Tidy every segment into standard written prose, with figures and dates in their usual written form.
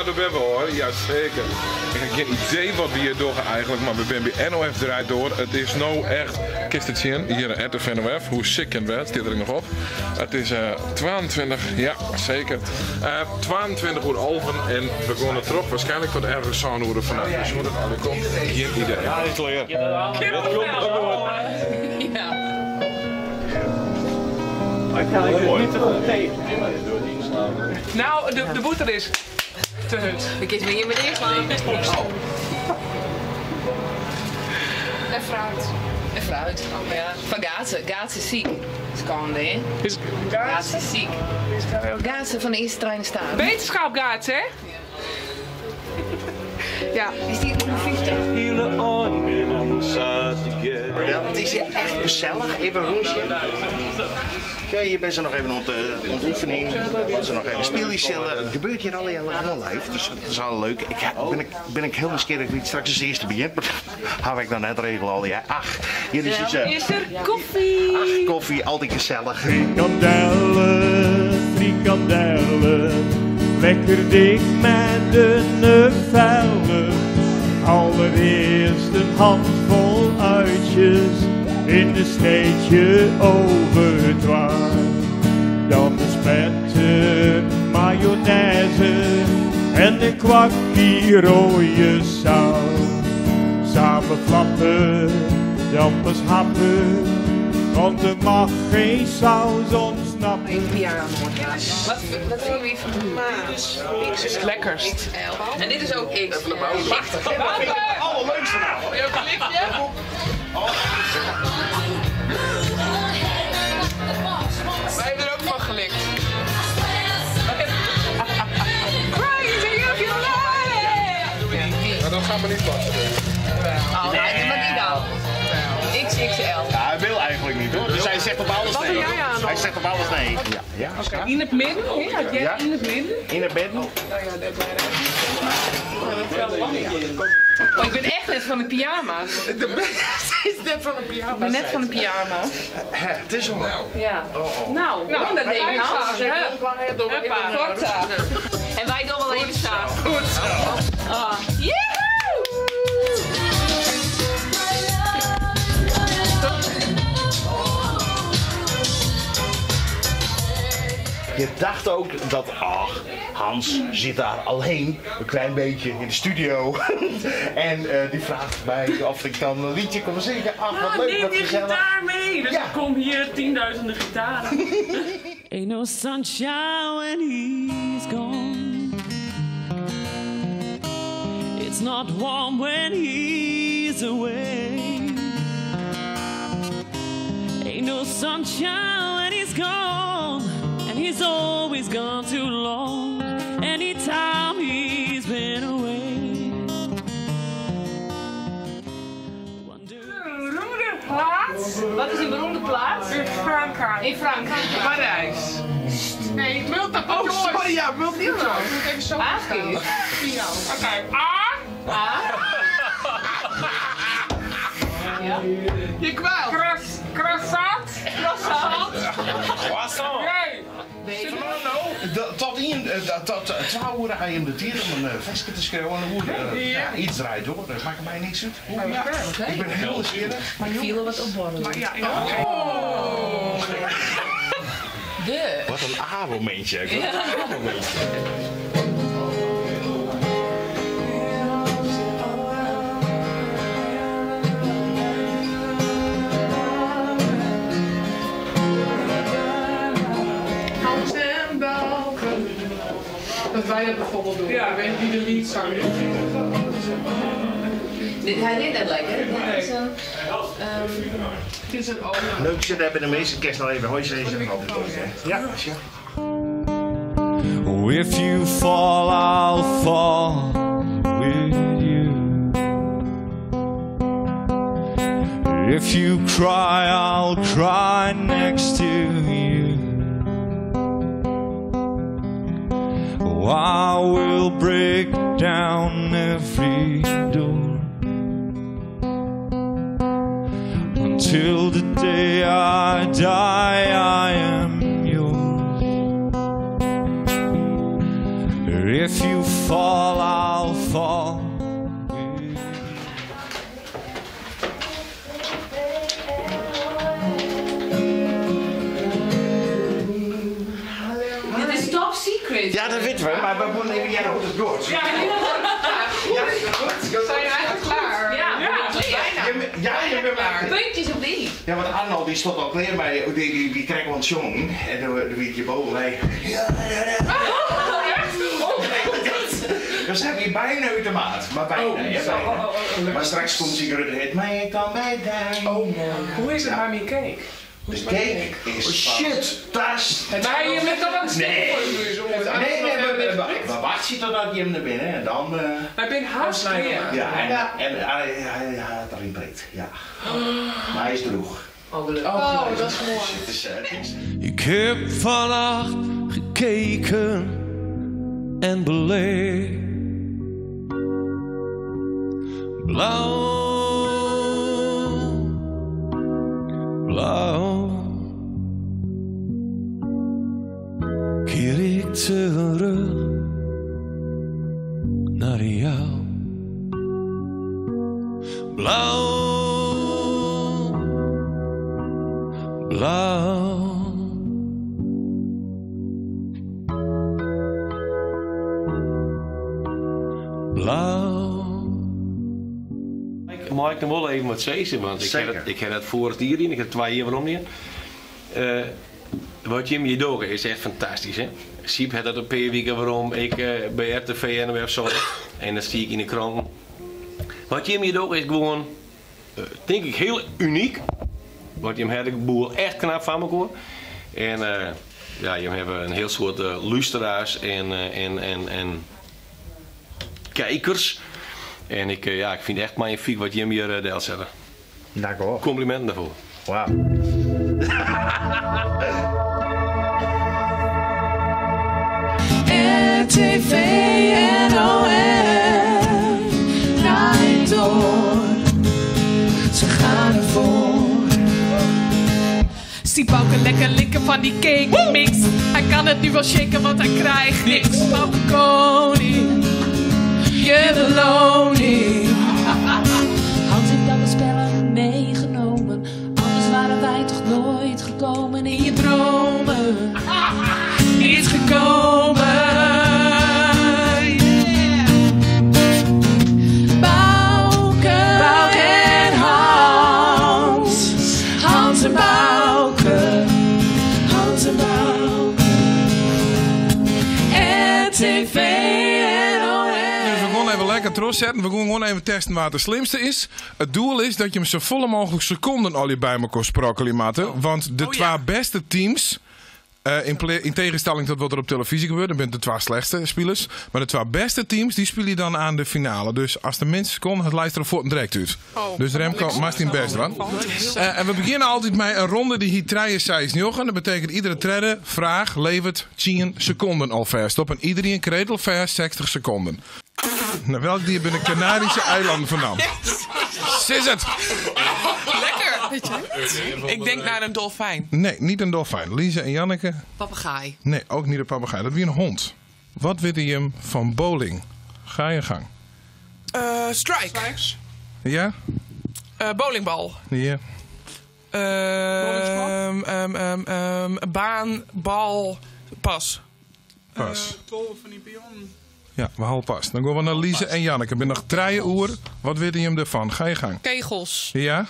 Ja, dêr binne we hoor. Jazeker. Ik ha gjin idee wat we hjir dogge eigentlik, mar we binne by NOF Draait Door. It is no echt, kinst it sjen, hjir at de NOF, hoe sick kin it wêze, stiet der ek noch op. It is 22, ja seker, 22 oer alven en we geane troch waarskynlik tot ergens sân oere fannacht. Dus hoe dat allegear komt, gjin idee. Ja, is klear. Dit komt goed. Nou, de bûter is te hurd. Ik kies my hjir met inslaan. En fruit. En fruit. Ja. Fan Gaatse. Gaatse is siik. Skande, hè? Is Gaatse is siik. Gaatse fan de earste trein staan. Beterschap Gaatse, hè? Ja. Is die ûnder 50? Ja, it is hjir echt gesellich, even rûzje. Ja, hjir binne se noch even oan it oefenjen, wat se noch even spylje sille. It gebeurt hjir allegear helemaal live, dus dat is al leuk. Ik bin, bin ik hiel nijsgjirrich wie't straks as earste begjint, mar dat haw ik noch net regele allegear. Ach, hjir is ús. Is der koffie? Ach, koffie, altyd gesellich. Frikandellen, frikandellen, lekker dik met dunne vellen. Allereerst een handvol uitjes in een sneetje over het warm. Dan de spetter mayonaise en een kwakkie rode saus. Samen flappen, dan pas happen, want er mag geen saus ontsnappen. Wat, wat vinden we van de maat? X is het lekkerst. XL. En dit is ook X. Prachtig. Dat vind ik het allerleukste nou. Wij hebben er ook van gelikt. Crazy if you like it. Maar dat gaat me niet passen. Oh, nee, maar die dan. XXL. Ja, hij wil eigenlijk niet hoor. Dus hij zegt op alles Wat nee. doe jij aan dan? Hij zegt op alles nee. Ja, ja. Oké, in het midden, hè? Had jij Ja. in het midden? In het bed. Nou ja, dat Oh, ik ben echt net van de pyjama's. is net van een pyjama. Ik ben net van de pyjama's. Hè, het is al. Ja. Nou, Nou, dat deed ik Hans. Huppa. Korta. En wij doen wel even samen. Goed zo. Ah. Joehoe! Je dacht ook dat, ach, Hans zit daar alleen, een klein beetje in de studio. en die vraagt mij of ik dan een liedje kon zingen. Ach, wat Ah, leuk, neem wat je gezellig. gitaar mee. Dus Ja. ik kom hier tienduizenden gitaren. Ain't no sunshine when he's gone. It's not warm when he's away. Ain't no sunshine when he's gone. And he's always gone too long. Anytime he's been away. Wonder. Beroemde plaats Wat is een beroemde plaats? in Frankrijk. In Frankrijk. Parijs. Nee, multiple oh, sorry, ja, multiple choice. Moet even zo Aangif. Oké, A. A. Ja. Je kwijt. Croissant. Croissant. Croissant. Nee. B. Tot, in, tot 12 uur ga je in de tier om een vestje te schreeuwen. En hoe, ja, iets draait door, dat maakt mij niks uit. Hoe, ja. Ik ben heel nieuwsgierig. Ik viel er wat op borrelen. Ja, ja. Oh. De. Wat een A-momentje. Wat een A-momentje. Hans en Bouke. Dat wij dat bijvoorbeeld doen. Ja. Ik weet wie de leadzanger is. Dit, hij deed net lekker. Dit is een... Het is een oma. Leuk zit hebben de meeste kerst nog even. Hoi, ze is altijd leuk, hè? Ja, ja. Oh, if you fall, I'll fall with you. If you cry, I'll cry next to you. Oh, I will break down every door until the day I die. I am yours. If you fall, I'll fall. Dit is top secret. Ja, dat weten we, maar we moeten even jij hoe het gaat. Ja, goed. Zijn je eigenlijk klaar? Ja, bijna. Ja, je bent klaar. Puntjes op de i. Ja, want Arnold die stond al klaar bij, die trekt ons jong. En dan weet je boven wij. Ja, ja, ja. We zijn hier bijna uit de maat, maar bijna. ja, bijna. Maar straks komt Sigrid het maar ik kan bij daar. Oh, Hoe is het met mijn cake? De cake is shit, tas. Maar je bent toch aan het Nee. Nee, Nee, nee, we wachten totdat je hem naar binnen en dan. Maar ik ben haast klaar. Ja, en hij had erin breed, ja. Maar hij is droeg. Oh, gelukkig. Oh, dat is mooi. Het is Ik heb vannacht gekeken en beleefd. Blauw, blauw. Keer ik terug naar jou. Blauw, blauw. Blauw. Mag ik nog wel even wat zeggen? Want ik heb Zeker. het, ik heb het vorig jaar in, ik heb het 2 jaar waarom niet. Wat Jim hier doet is echt fantastisch. Hè? Siep had dat een paar weken waarom ik bij RTV en zo. En dat zie ik in de krant. Wat Jim hier doet is gewoon, denk ik, heel uniek. Want Jim had de boel echt knap van elkaar. En ja, Jim hebben een heel soort luisteraars en kijkers. En ik, ja, ik vind echt magnifiek wat Jim hier deelt zetten. Dank u wel. Complimenten daarvoor. Wauw. RTV NOF draait door. Ze gaan ervoor. Zie Bouke lekker likken van die cake mix. Hij kan het nu wel shaken, want hij krijgt niks. Bouke koning, je beloning. Hans heeft alle spellen meegenomen. Anders waren wij toch nooit gekomen in je dromen. Is gekomen. Yeah. Bouke, Bouke en Hans. Hans en Bouke. Hans en Bouke. RTV NOS. Dus we gaan even lekker trots zetten. We gaan gewoon even testen waar het de slimste is. Het doel is dat je hem zo volle mogelijk seconden al je bij elkaar sprokkelen, maten. Want de twee beste teams, in tegenstelling tot wat er op televisie gebeurt, dan zijn de twee slechtste spelers. Maar de twee beste teams, die spelen dan aan de finale. Dus als de minste seconde, het lijst er voor direct uit. Dus Remco, maakt zijn best, man. En we beginnen altijd met een ronde die hier treien zijs jochen. Dat betekent iedere trede vraag levert 10 seconden alvast op. En iedereen kreet alvast 60 seconden. Nou, welk dier binnen de Canarische eilanden vandaan? Is het? Lekker. Ik denk naar een dolfijn. Nee, niet een dolfijn. Lise en Janneke? Papegaai. Nee, ook niet een papegaai. Dat wie een hond. Wat weet je hem van bowling? Ga je gang. Strike. Ja? Bowlingbal. Ja. Baan, bal, pas. Pas. Tol van die pion. Ja, we houden pas. Dan gaan we naar Lise en Janneke. Ik ben nog drie uur. Wat weet je hem ervan? Ga je gang. Kegels. Ja?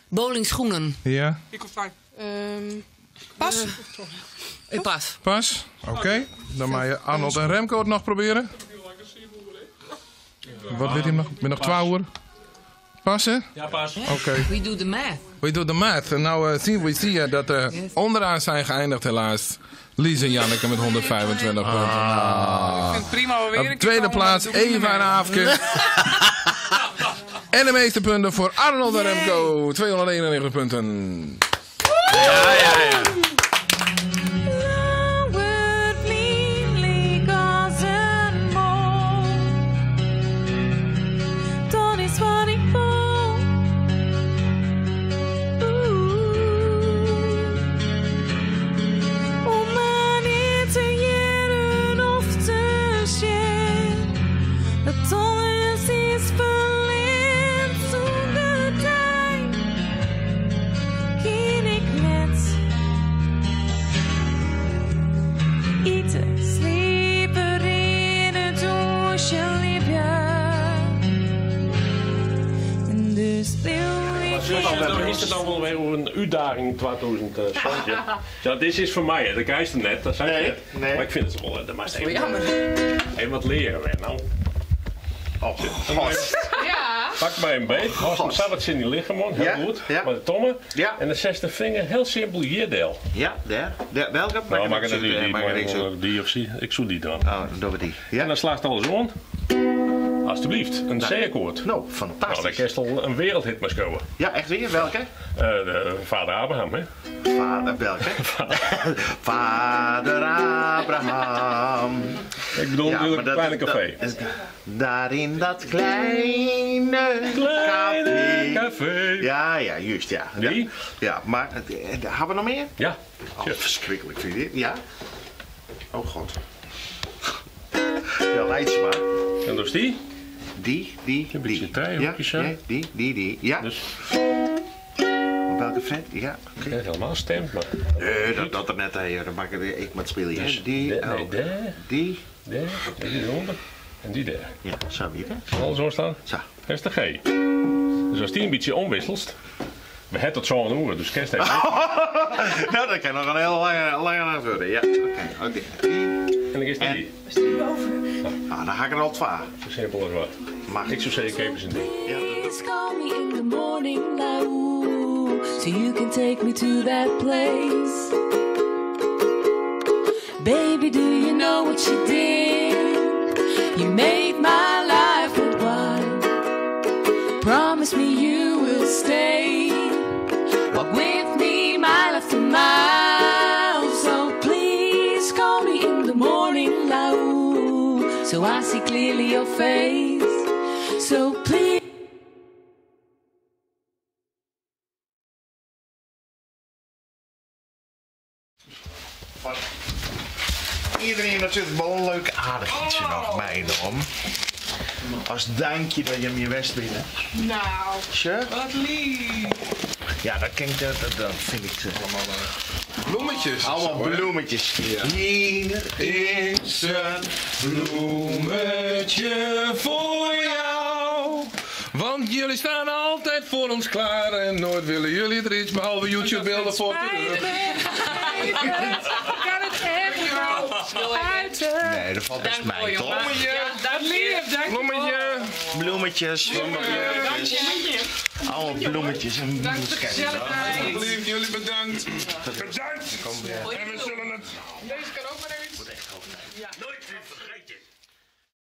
Bowlingschoenen. Ja? Ik of vijf. Pas. Ik pas. Pas? Oké. Dan mag je Arnold en Remco het nog proberen. Wat weet je hem nog? Ik ben nog 12 uur. Passen? Ja, pas. Oké. We do the math. We do the math. En nou zien we zie je dat onderaan zijn geëindigd helaas. Lies en Janneke met 125 punten. Ik vind het prima, we weer Op een keer tweede komen, plaats maar dat doe ik niet Eva en meer. Aafke. En de meeste punten voor Arnold en Remco. 291 punten. Ja. Om maar niet te jaren of te zien. wel Is het dan wel weer een uitdaging 2017? Ja, dit is voor mij, hè. Dat krijg je net, dat zei ik Nee, net. nee. Maar ik vind het wel, dat mag Wel jammer. even wat leren weer. Nou, Oh, god. Ja. pak mij een beet. Als een sabbat in die liggen, man. Heel Ja, goed. ja. Maar de tommen. Ja. En de zesde vinger, heel simpel, hier deel. Ja, daar. Daar, Welke? Nou, maak het niks natuurlijk uit, niet, maakt maar niks uit. die of die. Ik zoek die dan. Oh, dan doen we die. Ja. En dan slaagt alles rond. Alsjeblieft, een C-akkoord. Nou, Nou, daar fantastisch. kerst al een wereldhit maar scoren. Ja, echt weer? Welke? De vader Abraham, hè? Vader, welke? Vader Abraham. Ik bedoel Ja, natuurlijk maar het kleine café. dat is- daar in dat kleine, Kleine café. café. Ja, ja, juist, ja. Die? Ja, ja maar hebben we nog meer? Ja. Oh, verschrikkelijk vind je dit? Ja. Oh god. Ja, leid ze maar. En dus die? Die, die, Een beetje die. thee, Ja, hoekjes, hè? ja, die, die, die. Ja. Dus Op welke fret? Ja. oké. ja, helemaal stemt, maar. Nee, dat er net, hè, dat maak ik, ik moet spelen. hè. Dus Die, de- nee, oh, daar, die. daar, en die eronder. En die daar. Ja, zo weer. hè. Zal zo staan? Zo. Dat is de G. Dus als die een beetje omwisselt. We hebben tot zo'n oren, dus kerst even. Nou, dat kan nog een hele lange, lange nacht worden. Ja, oké. Oké. Die. En dan is het En- die. Ah, dan ga ik er al twee. Zo simpel als wat. Maar Ik zou zeggen, even een ding. Ja, dat- Please call me in the morning, love, so you can take me to that place. Baby, do you know what you did? You made my life worthwhile. Promise me you will stay. Walk with me mile after mile. So please call me in the morning, love, so I see clearly your face. So please. Maar Iedereen natuurlijk wel een leuk aardig ietsje nog meenom. Als dankje dat je hem je west binnen. Nou, Sure? wat lief. Ja, dat, ken ik, dat vind ik allemaal. Bloemetjes. Allemaal Hoor. bloemetjes. Ja. Hier Is een bloemetje voor jou. Want jullie staan altijd voor ons klaar. En nooit willen jullie er iets behalve YouTube-beelden voor terug. Ik kan het echt niet uiten. Nee, dat valt best Dank mee, wel, toch? jongen. Ja, dank je. Lief, dank je wel. Bloemetje. Bloemetjes. Bloemetjes. Allemaal bloemetjes en Dank voor de gezelligheid. Lief, jullie bedankt. Bedankt. En we zullen het Deze kan ook maar uit. Nooit meer vergeten.